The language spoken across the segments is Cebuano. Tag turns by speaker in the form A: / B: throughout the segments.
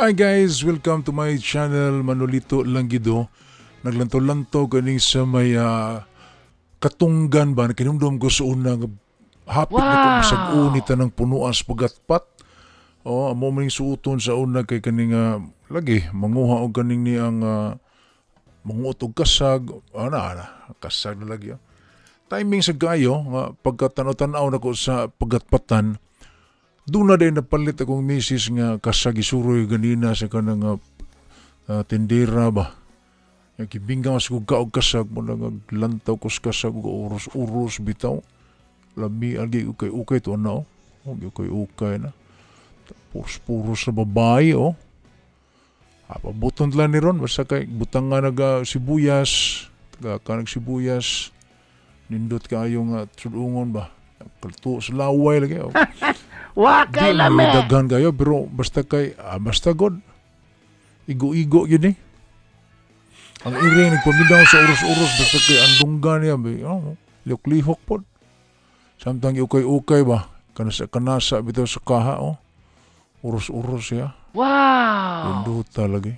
A: Hi guys, welcome to my channel, Manolito Langgido. Naglanto-lanto kaning sa may katunggan ba, nakinumdum ko sa una nga hapit na ko masag-uni tanang punuan sa pagatpat. Oh, amo man ning suoton sa una kay kaning lagi manguha og kaning ni ang manguot og kasag, ana ana, kasag na lagi. Oh. Timing sa kayo nga pagkatanaw-tanaw nako sa pagatpatan. Doon na din napalit akong misis nga kasag isuroy ganina sa kanang tindera ba. Nga gibinggaw sa kong kaog kasag mo na naglantaw ko sa kasag og uros-uros bitaw. Lami algi ukay-ukay to na oh. Ukay-ukay na. Puros-puros na babae oh. Pabuton lang ni ron basta kay butang nga naga sibuyas, taga ka nag sibuyas. Nindot kaayo nga sudungon ba. Kalto sa laway lagi oh.
B: Wa kay
A: Di
B: lami.
A: man daghan kayo pero basta kay basta god. Igo-igo yun eh. Ang iring nagpaminaw sa uros-uros basta kay andunggan niya ba. Oh, lihok-lihok pod. Samtang ukay-ukay ba kanasa kanasa bitaw sa kaha oh. Uros-uros siya.
B: Wow.
A: Pinduta lagi.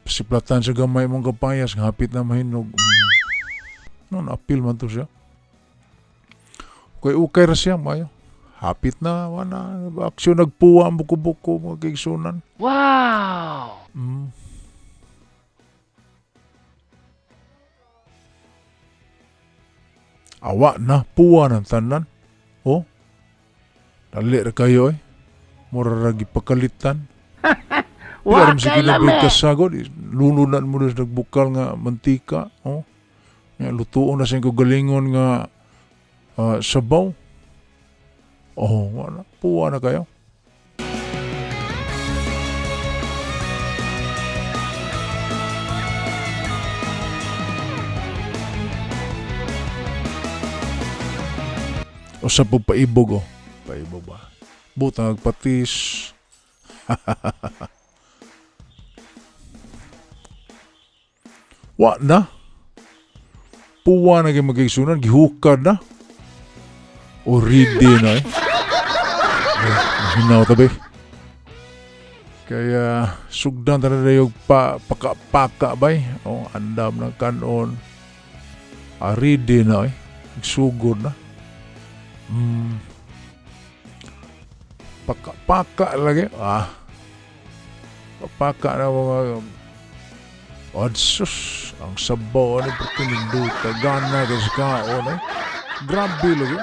A: Siplatan sa gamay mong kapayas nga hapit na mahinog. No, naapil man to siya. Ukay-ukay ra siya, mayo. Hapit na, wala. Aksyon nagpuwa ang buko-buko, mga kaigsunan.
B: Wow.
A: Awa na, puwa ng tanan. Oh, dali ra kayo eh. Mura ra gipakalitan.
B: Wa
A: Pila
B: kay
A: ra
B: lami.
A: kasagod. Lulunan mo na sa nagbukal nga mantika. Oh. Nga, lutuon na siyang kagalingon nga sabaw. Oh, wala. Puwa na kayo. O sa paibog, oh. Paibog ba? Butang patis. Wa na. Puwa na kay magigsunan, gihukad na. O ready na eh. Hinaw tabi. Kaya sugdan ta na yung paka-paka bay. O, andam ng kanon. Ready na eh. Sugod na. Paka-paka lagi. Paka na mga Adsus, ang sabaw ni pertininduta gana kay sa kaon eh. Grabe lagi.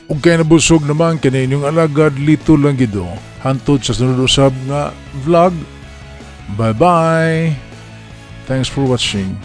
A: Ug kay nabusog naman kini inyong alagad, Lito Langgido. Hantod sa sunod usab nga vlog. Bye bye. Thanks for watching.